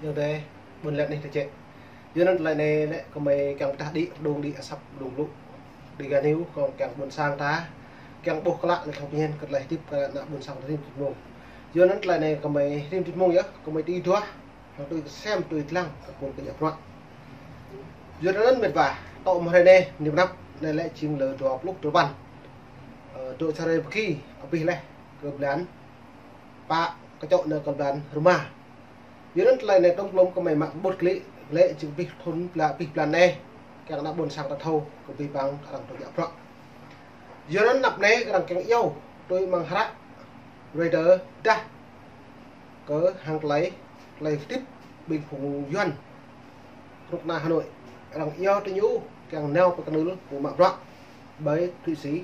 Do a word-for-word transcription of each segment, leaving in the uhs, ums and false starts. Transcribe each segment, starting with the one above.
Tơdơi, ƀôn lan anih tơčĕ. Yua anŭn tơlơi anai lĕ kơmơi kiăng pơdah đĭ, pơdŏng đĭ asăp pơdŏng blŭ. Đĭ gah anai kơ kiăng ƀôn sang ta, kiăng ƀuh klă lĕ thâo pơñen kơ tơlơi hơdip kơ ană ƀôn sang ta rĭm tĭt mông. Yua anŭn tơlơi anai kơmơi rĭm tĭt mông yơh, kơmơi tui duah, hăng tui kơsem, tui lăng kơ pô kơjăp bruă. Yua anŭn mĕt wa, tŏ mơ̆ hrơi anai, mơ̆ng anăp anai lĕ jing lơ dua pluh duapăn. Ơ, dŏ sa hrơi pơgi, abih laih kơ blan pă, kơčŏk nao kơ blan rơma. Yua anŭn tơlơi anai tŏng klŏm kơmơi mă ƀuh klĭ, lĕ jing abih thun bla, abih blan anai, kiăng ană ƀôn sang ta thâo, kơ abih bang arăng tui kơjăp bruă. Yua anŭn anăp anai arăng kiăng iâu, tui mơ̆ng hră, rơi tơ, dah, kơ hăng tơlơi, tơlơi hơdip ƀing phung Yuan. Ruk na Hà Nội, arăng iâu tui ñu, kiăng nao pơ kơnưl pô mă bruă, ƀơi Thụy Sĩ.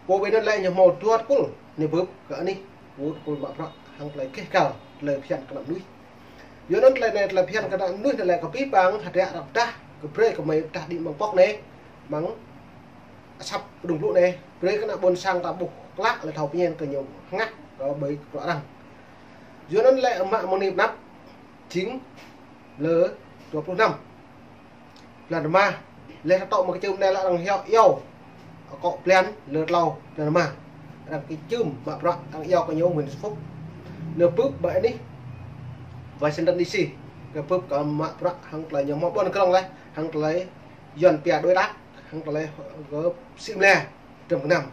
Pô ƀơi anŭn lĕ ñu hmâo dua tơpul, ñu bưp kơ anih, pô tơpul mă bruă, hăng tơlơi keh kal, tơlơi phiăn kơ ană mơnuih. Yua anŭn tơlơi anai tơlơi phiăn kơ ană mơnuih anai lĕ kơ abih bang, hơdră arăng pơdah, kơ brơi kơmơi pơdah đĭ mơ̆ng pŏk anai, mơ̆ng asăp pơdŏng blŭ anai, brơi kơ ană ƀôn sang ta ƀuh klă lĕ thâo pơñen kơ ñu hơngah kơ ƀơi bruă arăng. Yua anŭn lĕ mă mơ̆ng anai pơ anăp, jing lơ dua pluh năm. Blan rơma, laih tŏ mơ̆ kơčưm anai lĕ arăng iâu, iâu. Akŏ blan lơ tlâo, blan rơma. Arăng kơčưm mă bruă, arăng iâu kơ ñu Nguyễn Xuân Phúc. Ñu bưp ƀơi anih Washington D C. Kơ bưp kơ mă bruă hăng tơlơi ñu hmâo ƀôn krong laih, hăng tơlơi Yuan pia đối tác, hăng tơlơi kơ sĭ mơla, trăm gơnam.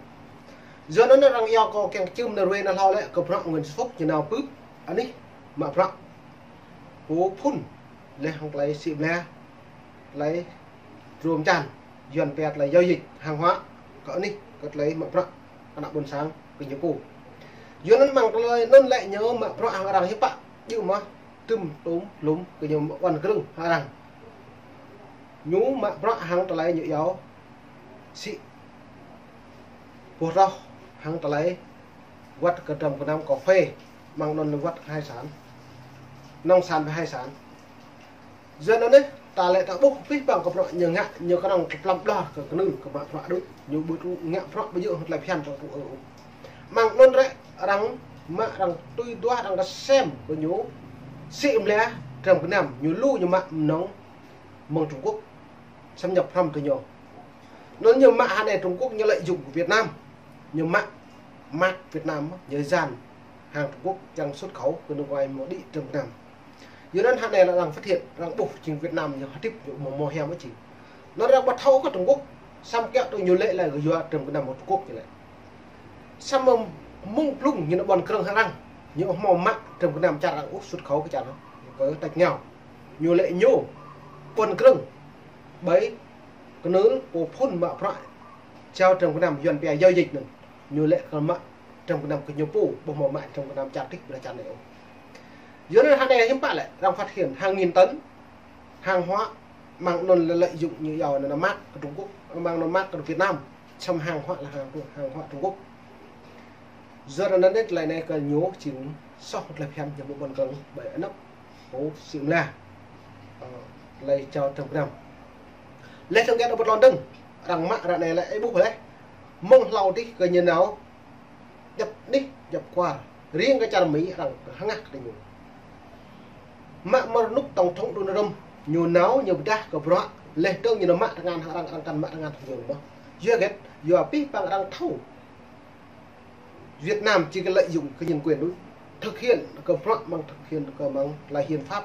Yua anŭn arăng iâu kơ kiăng kơčưm nao ruai nao hlâo lĕ kơ bruă Nguyễn Xuân Phúc ñu nao bưp anih mă bruă. Pô phun laih hăng tơlơi sĭ mơla, tơlơi drôm čan, Yuan pia tơlơi giao dịch hàng hóa, kơ anih, kơ tơlơi mă bruă, kơ ană ƀôn sang, kơ ñu pô. Yua anŭn mơ̆ng tơlơi anŭn lĕ ñu mă bruă hăng arăng hiư̆m pă, djơ̆ mơ̆, tơm tôm lŏm kơ ñu ƀôn krong hăng arăng. Ñu mă bruă hăng tơlơi ñu iâu sĭ boh rơ̆ hăng tơlơi wơ̆t kơ trăm gơnam kơphê, mơ̆ng anŭn lĕ wơ̆t kơ hải sản, nông sản và hải sản. Yua anŭn anai, ta lĕ ta ƀuh abih bang kơ bruă ñu ngă, ñu kơnơ̆ng tơplăm ƀlŏr kơ kơnưl kơ mă bruă đôč, ñu ƀu tŭ ngă bruă ƀu djơ̆ hăng tơlơi phiăn tơlơi tŭ ơ. Mơ̆ng anŭn rĕ arăng mă arăng tui duah arăng kơsem kơ ñu sĭ mơla trăm gơnam, ñu lu ñu mă mơnơ̆ng mơ̆ng Trung Quốc xâm nhập hrŏm tơ ñu. Anŭn ñu mă hơnai Trung Quốc ñu lợi dụng kơ Việt Nam. Ñu mă mác Việt Nam, ñu jan hàng Trung Quốc kiăng xuất khẩu kơ nước ngoài mơ̆ đĭ trăm gơnam. Yua anŭn hơnai lĕ arăng phát hiện, arăng ƀuh jing Việt Nam ñu hơdip ñu mơ̆ mơ̆ hiam mơ̆ jing. Anŭn arăng ƀu thâo kơ Trung Quốc, samơ̆ kiăng tui ñu lĕ lĕ yua trăm gơnam mơ̆ng Trung Quốc ñu lĕ. Samơ̆ mơ̆ng blung ñu nao ƀôn krong hăng arăng, ñu hmâo mă trăm gơnam čar arăng ôh xuất khẩu kơ čar kơ tač ngao. Ñu lĕ ñu ƀôn krong ƀơi kơnưl pô phun mă bruă jao trăm gơnam Yuan pia giao dịch anŭn. Ñu lĕ kơ mă trăm gơnam kơ ñu pô, ƀu hmâo mă trăm gơnam čar tih ƀơi čar anai ôh. Yua anŭn hơnai hiư̆m pă lĕ, arăng phát hiện hàng nghìn tấn hàng hóa mơ̆ng anŭn lĕ lợi dụng ñu iâu anŭn mă kơ Trung Quốc, mơ̆ng anŭn mă kơ Việt Nam, samơ̆ hàng hóa là hàng, hàng hóa Trung Quốc. Yua anŭn anai tơlơi anai kơ ñu jing soh tơlơi phiăn ñu ƀu ƀôn krong ƀơi anăp pô sĭ mơla. Ơ, tơlơi jao trăm gơnam. Laih tơ̆ng kiăng ƀu tlôn dơ̆ng, arăng mă ră anai lĕ ih ƀuh laih. Mơ̆ng hlâo tih kơ ñu nao djăp anih, djăp kwar. Riêng kơ čar Mi arăng hơngah kơ ñu. Mă mơ̆ rơnŭk tổng thống Donald Trump, ñu nao, ñu pơdah kơ bruă, laih dơ̆ng ñu nao mă tơngan hăng arăng, arăng kăn mă tơngan hăng ñu mơ̆. Yua hơget, yua abih bang arăng thâo Việt Nam chỉ có lợi dụng cái nhân quyền thôi. Thực hiện kơ bruă mơ̆ng thực hiện kơ mơ̆ng tơlơi hiến pháp,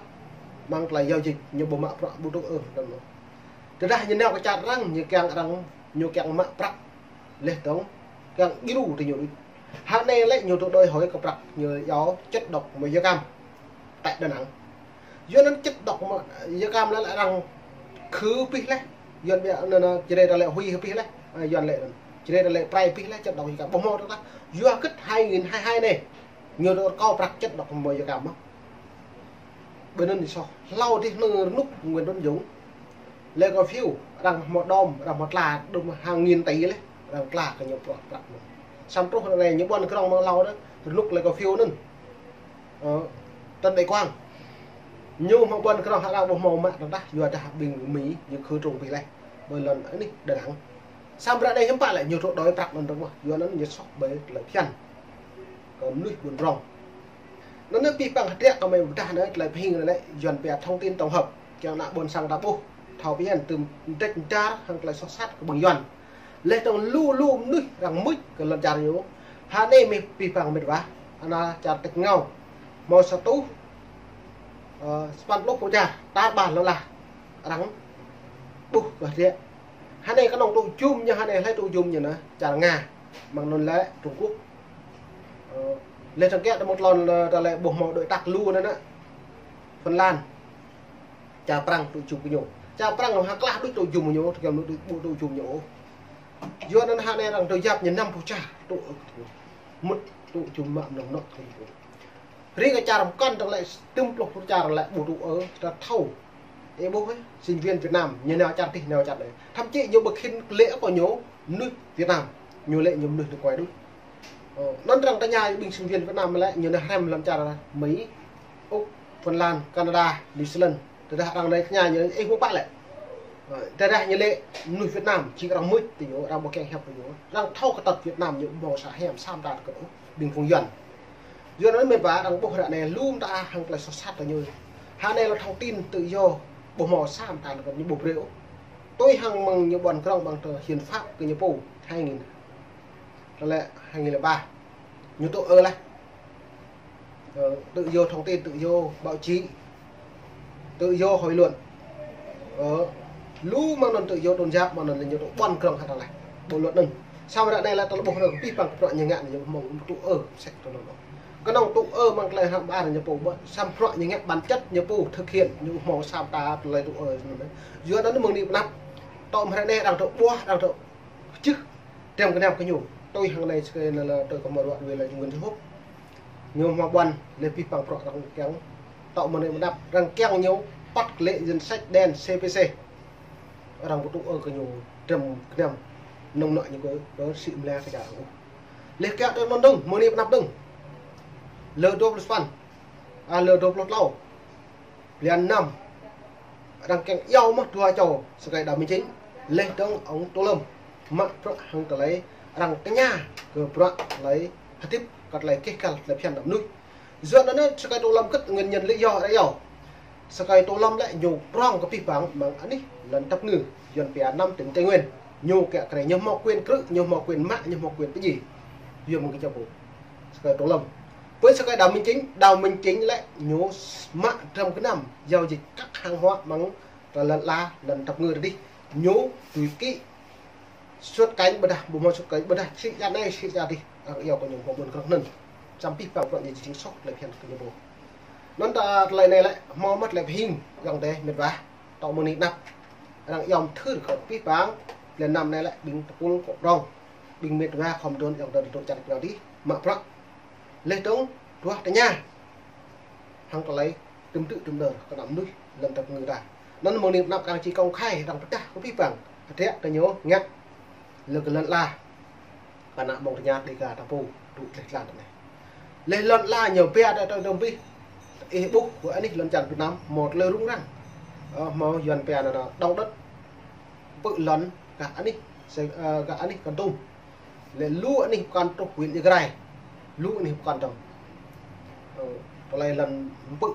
mơ̆ng tơlơi giao dịch, ñu ƀu mă bruă ƀu djơ̆ ôh, tơdah ñu nao kơ čar arăng, ñu kiăng arăng, ñu kiăng mă prăk, laih dơ̆ng kiăng djru tơ ñu đôč. Hơnai lĕ ñu tŭ đòi hỏi kơ prăk, ñu iâu chất độc màu da cam tại Đà Nẵng. Yua anŭn chất độc màu da cam lĕ arăng khử abih laih. Yuan ƀiă anŭn, anŭn, Jrai ta lĕ hủy abih laih. Ơ, Yuan lĕ anŭn. Jrai ta lĕ prai abih laih chất độc màu da cam. Ƀu hmâo tơ ta. Yua hơget hai nghìn hai hai anai. Ñu tŭ rơkâo prăk chất độc màu da cam mơ̆. Ƀơi anŭn ñu soh. Hlâo tih anŭn rơnŭk Nguyễn Tấn Dũng. Lĕ kơ phiu, arăng hmâo đom, arăng hmâo tla, đom hàng nghìn tỷ laih, arăng tla kơ ñu prăk, prăk anŭn. Samơ̆ truh ră anai ñu ƀôn krong mơ̆ng hlâo đôč, rơnŭk lĕ kơ phiu anŭn. Ơ, Trần Đại Quang. Ñu hmâo ƀôn krong hăng arăng ƀu hmâo mă tơdah, yua dah ƀing Mi, ñu khử trùng abih laih. Ƀơi lŏn anih Đà Nẵng. Samơ̆ ră anai hiư̆m pă lĕ ñu tŭ đòi prăk anŭn dơ̆ng mơ̆, yua anŭn ñu soh ƀơi tơlơi phiăn kơ mơnuih ƀôn krong. Anŭn anai pih păng hơdră kơ mơi pơdah anai tơlơi pơhing anai lĕ Yuan pia thông tin tổng hợp. Kiăng ană ƀôn sang ta ƀuh, thâo pơhiăp tơm mơdrĕč mơdar hăng tơlơi soh sat kơ ƀing Yuan. Laih dơ̆ng lu lu mơnuih arăng mŭt kơ lŏn čar ñu. Hơnai mơi pih păng mĕt wa, ană čar Têk Ngao. Hmâo sa rơtuh, ơ, sapăn pluh pô čar, ta ƀah lŏn lah. Arăng ƀuh kơ hơdră. Hơnai kơnơ̆ng tŭ jum ñu, hơnai hlơi tŭ jum ñu anai, čar Nga. Mơ̆ng anŭn lĕ Trung Quốc. Ơ, laih dơ̆ng kiăng ta mŭt lŏn, ơ, ta lĕ ƀuh hmâo đối tác lu anŭn anai. Phần Lan. Čar Prăng tŭ jum kơ ñu. Čar Prăng hăng klah đôč tŭ jum kơ ñu, tơkeng đôč ƀu tŭ jum ñu ôh. Yua anŭn hơnai arăng tơjăp ñu năm pô čar tŭ, mŭt tŭ jum mă mơnơ̆ng nŏk tŭ jum. Ring kơ čar pơkŏn dơ̆ng lĕ tơm pluh pô čar lĕ ƀu tŭ ôh, ta thâo. Ih ƀuh, ơ, sinh viên Việt Nam, ñu nao čar tih, nao čar anai. Thậm chí ñu ƀu khĭn lĕ kơ ñu mơnuih Việt Nam, ñu lĕ ñu mơnuih nước ngoài đôč. Ơ, anŭn arăng tơña ƀing sinh viên Việt Nam lĕ ñu nao hrăm lŏn čar Mỹ, Úc, Phần Lan, Canada, New Zealand. Tơdah arăng anai tơña ñu, ih ƀuh pă lĕ. Ơ, tơdah ñu lĕ mơnuih Việt Nam, či arăng mŭt tơ ñu, arăng ƀu kiăng hiăp tơ ñu. Arăng thâo kơ tơlơi Việt Nam ñu ƀu hmâo sa hiam sa mơta tơ kơ ƀing phung Yuan. Yuan anŭn mĕt wa arăng ƀuh ră anai lu mơta hăng tơlơi soh sat tơ ñu. Hơnai lĕ thông tin tự do ƀu hmâo sa mơta tơ kơ ñu ƀu brơi ôh. Tui hăng mơ̆ng ñu ƀuăn krong ƀăng tơ hiến pháp kơ ñu pô hai nghìn. Tơlơi hai nghìn lẻ ba. Ñu tŭ ơ laih. Ơ, tự do thông tin, tự do báo chí, tự do hội luận. Ơ, lu mơ̆ng anŭn tự do tôn giáo, mơ̆ng anŭn ñu tŭ ƀuăn krong hơdră laih. Bộ luật anŭn. Samơ̆ ră anai lĕ ta ƀuh rơ̆ng pih păng kơ bruă ñu ngă ñu hmâo tŭ ơ sĕk tơ anŭn. Kơnơ̆ng tŭ ơ mơ̆ng tơlơi hrăm ƀar ñu pô, samơ̆ bruă ñu ngă bản chất ñu pô thực hiện ñu hmâo sa mơta tơlơi tŭ ơ anŭn. Yua anŭn mơ̆ng anai pơanăp. Tŏ mơ̆ng ră anai arăng tŭ ƀuah, arăng tŭ čih. Tơm kơnam kơ ñu. Tui hăng anai sơkơi anai lĕ tui kơ mơruă wai lĕ Nguyễn Xuân Phúc. Ñu hmâo ƀuăn lĕ pih păng bruă arăng kiăng. Tŏ mơ̆ng anai pơanăp arăng kiăng ñu păt lĕ danh sách đen C P C. Arăng ƀu tŭ ơ kơ ñu tơm kơnam nŏng nŏk ñu kơ, kơ sĭ mơla kơ čar arăng. Laih kiăng tui mơ̆n dơ̆ng, mơ̆ng anai pơanăp dơ̆ng. Lơ dua pluh sapăn. A, lơ dua pluh klâo. Blan năm. Arăng kiăng iâu mơ̆ dua čô, sơkơi Đào Minh Chính, laih dơ̆ng ông Tô Lâm. Mă bruă hăng tơlơi arăng tơña kơ bruă tơlơi hơdip, kơ tơlơi keh kăl tơlơi phiăn đăm mơnuih. Yua anŭn sơkơi Tô Lâm kơt nguyên nhân lý do arăng iâu. Sơkơi Tô Lâm lĕ ñu prong kơ pih păng mơ̆ng anih lŏn tăp ngư, Yuan pia năm tỉnh Tây Nguyên. Ñu kiăng kơ ñu hmâo quyền krư̆, ñu hmâo quyền mă, ñu hmâo quyền pơdjai. Yua mơ̆ng kơ čô pô. Sơkơi Tô Lâm. Pơ sơkơi Đào Minh Chính, Đào Minh Chính lĕ ñu mă tơm kơnam giao dịch các hàng hóa mơ̆ng tơ lŏn la, lŏn tăp ngư adih. Ñu tui kĭ xuất cảnh ƀôdah, ƀu hmâo xuất cảnh ƀôdah, sĭ čar anai, sĭ čar adih. Arăng iâu kơ ñu hmâo ƀuăn krong anŭn. Samơ̆ pih păng bruă ñu jing soh tơlơi phiăn kơ ñu pô. Anŭn ta tơlơi anai lĕ hmâo mơ̆ tơlơi pơhing, yŏng dêh mĕt wa. Tŏ mơ̆ng anai pơanăp. Arăng iâu mơthưr kơ pih păng, blan năm anai lĕ ƀing tơpul kơ prong. Ƀing mĕt wa khŏm đon yŏng dơ̆ng tơ̆ čar pơnao adih. Mă bruă. Laih dơ̆ng, duah tơña. Hăng tơlơi tơm tŭ tơm đơr kơ ană mơnuih lŏn tăp ngư ta. Anŭn mơ̆ng anai pơanăp arăng či công khai, arăng pơdah kơ pih păng. Hơdră kơ ñu ngă. Lơ kơ lŏn la. Kơ ană ƀong tơña Dega ta pô, tŭ laih lăn tơ anai. Laih lŏn la ñu pia ta tơ dơ̆ng pih. Ih ƀuh, kơ anih lŏn čar Việt Nam, hmâo tơlơi rŭng răng. Ơ, hmâo Yuan pia anŭn, anŭn, động đất. Pơ lŏn, gah anih, se-, ơ, gah anih Kon Tum. Lĕ lu anih pơkŏn truh huyện Ia Grai. Lu anih pơkŏn dơ̆ng. Ơ, tơlơi lŏn mpư̆.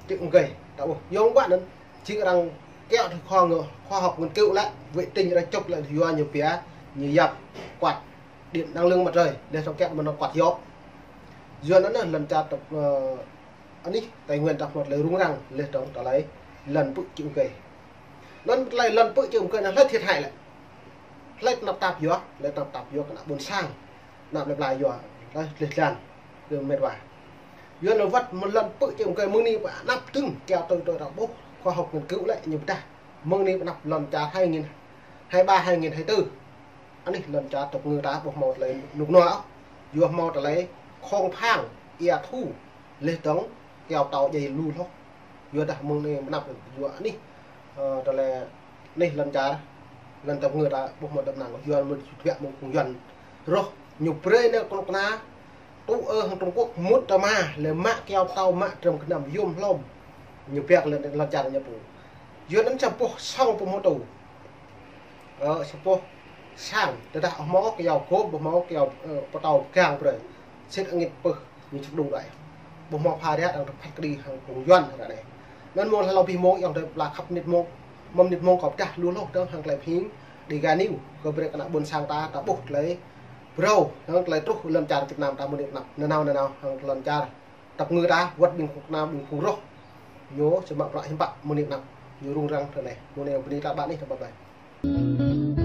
Čư̆ mơgơi, ta ƀuh. Yua mơ̆ng anŭn, jing arăng kiăng tui khoa ngơ-, khoa học nghiên cứu lĕ, vệ tinh arăng chụp lĕ yua ñu pia, ñu yap quạt điện năng lượng mặt trời, laih dơ̆ng kiăng mơ̆n quạt gió. Yua anŭn lŏn čar tơ̆, ơ, anih Tây Nguyên ta hmâo tơlơi rŭng răng, laih dơ̆ng tơlơi lŏn mpư̆ čư̆ mơgơi. Anŭn tơlơi lŏn mpư̆ čư̆ mơgơi anŭn hlơi thiệt hại lĕ. Hlơi tơnap tap yua, hlơi tơnap tap yua kơ ană ƀôn sang. Ană plơi pla yua, hlơi laih lăn, kơ mĕt wa. Yua anŭn wơ̆t mơ̆ng lŏn mpư̆ čư̆ mơgơi mơ̆ng anai pơanăp dơ̆ng, kiăng tui tui arăng ƀuh, khoa học nghiên cứu lĕ ñu pơdah. Mơ̆ng anai pơanăp lŏn čar hai nghìn hai ba, hai nghìn hai tư. Anih lŏn čar tăp ngư ta ƀu hmâo tơlơi rơnŭk rơnua ôh. Yua hmâo tơlơi khŏng phang, ia thu. Laih dơ̆ng, kiao pơtâo djai lu hloh. Yua dah mơ̆ng anai pơanăp yua anih, ơ, tơlơi anih lŏn čar, lŏn tăp ngư ta ƀu hmâo tơm năng. Yua mơ̆n tơbiă mơ̆ng phung Yuan. Rŏh ñu brơi anai kơnuk kơna, tŭ ơ hăng Trung Quốc mŭt tơma, lĕ mă kiao pơtâo mă tơm kơnam yôm hlom. Ñu pia kơ lŏn, lŏn čar ñu pô. Yua anŭn sa boh sang pơhmutu. Ơ, sa boh sang, tơdah ƀu hmâo kiao gôm, ƀu hmâo kiao, ơ, pơtâo pơgang brơi. Sĭt angĭn pơh, ñu čŭk đŭng đuaĭ. Ƀu hmâo pha ră arăng tơpă kơđi hăng phung Yuan ră anai. Anŭn mơ̆ng hlâo abih mông ayŏng adơi pla khăp mơnit mông, mơ̆ng mơnit mông kâo pơdah lu hloh dơ̆ng hăng tơlơi pơhing Dega News kơ brơi kơ ană ƀôn sang ta, ta ƀuh tơlơi phrâo hăng tơlơi truh lŏn čar Việt Nam ta mơnit anăp. Nanao nanao hăng lŏn čar tap ngư ta wơ̆t ƀing phung ană ƀing phung roh. Ñu či mă bruă hiư̆m pă mơnit anăp. Ñu rŭng răng tơ anai. Mơnit anai bơni ta ƀă anih ta bye bye.